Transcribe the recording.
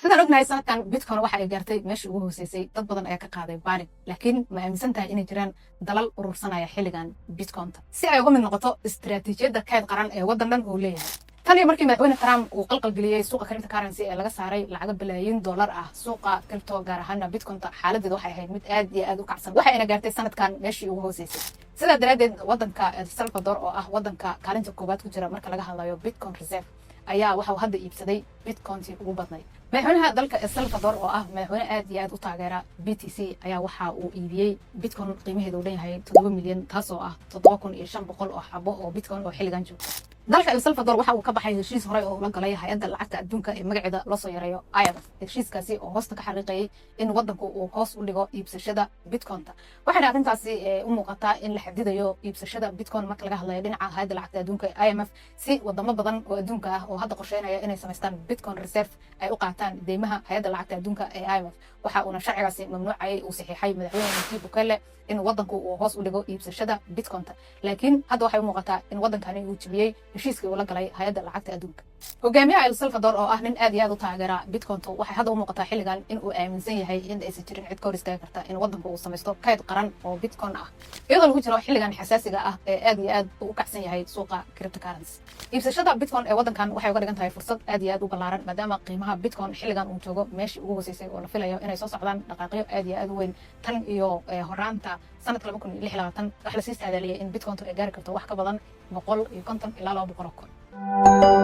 Sidaan ognahay, sanadkan Bitcoin waxa ay gaartay meeshii ugu hooseysay. Dad badan ayaa ka qaaday panic, laakiin ma aaminsan tahay inay jiraan dalal urursanaya xilligan Bitcointa si ay uga mid noqoto istiraatiijiyadda kayd qaran ee waddan dhan uu leeyahay? Tan iyo markii madaxweyne Trump uu qalqalgeliyey suuqa cryptocurrency ee laga saaray lacago balaayiin dollar ah suuqa crypto, gaar ahaana Bitcointa, xaaladeedu waxay ahayd mid aad iyo aad u kacsan, waxayna gaartay sanadkan meeshii ugu hooseysay. Sidaa daraaddeed, waddanka El Salvador, oo ah waddanka kaalinta koowaad ku jira marka laga hadlayo Bitcoin reserve, ayaa waxa uu hadda iibsaday Bitcointii ugu badnayd. Madaxweynaha dalka El Salvador, oo ah madaxweyne aad iyo aad u taageera BTC, ayaa waxa uu iibiyey Bitcoin qiimaheedu uu dhan yahay 7 milyan, taasoo ah 7500 oo xabo oo Bitcoin oo xilligan joogta. Dalka El Salvador waxa uu ka baxay heshiis horey oo ula galay hay-adda lacagta adduunka ee magaceeda loo soo yareeyo IMF, heshiiskaasi oo hoosta ka xariiqayay in waddanku uu hoos u dhigo iibsashada Bitcointa. Waxayna arrintaasi u muuqataa in la xadidayo iibsashada Bitcoin marka laga hadlayo dhinaca hay-adda lacagta adduunka ee IMF, si wadamo badan oo adduunka ah oo hadda qorsheynaya inay samaystaan Bitcoin reserve ay u qaataan deymaha hay-adda lacagta adduunka ee IMF. Waxa uuna sharcigaasi mamnuucayay uu saxiixay madaxweyne Nayib Bukele in waddanku uu hoos u dhigo iibsashada Bitcointa, laakiin hadda waxay u muuqataa in waddankani uu jebiyey heshiiskii uu la galay hay-adda lacagta adduunka. Hogaamiyaha El Salvador, oo ah nin aad iyo aad u taageera Bitcointa, waxay hadda u muuqataa xilligan in uu aaminsan yahay in aysan jirin cid ka hor istaagi karta in waddanku uu samaysto kayd qaran oo Bitcoin ah, iyadoo lagu jiro xilligan xasaasiga ah ee aad iyo aad u kacsan yahay suuqa cryptocurrency. Iibsashada Bitcoin ee waddankan waxay uga dhigan tahay fursad aad iyo aad u ballaaran, maadaama qiimaha Bitcoin xilligan uu joogo meeshii ugu hooseysay oo la filayo inay soo socdaan dhaqaaqyo aad iyo aad u weyn. Tan iyo horaanta sanadka 2026, waxaa lasii saadaaliyay in Bitcointu ay gaari karto wax ka badan 150 ilaa 200,000.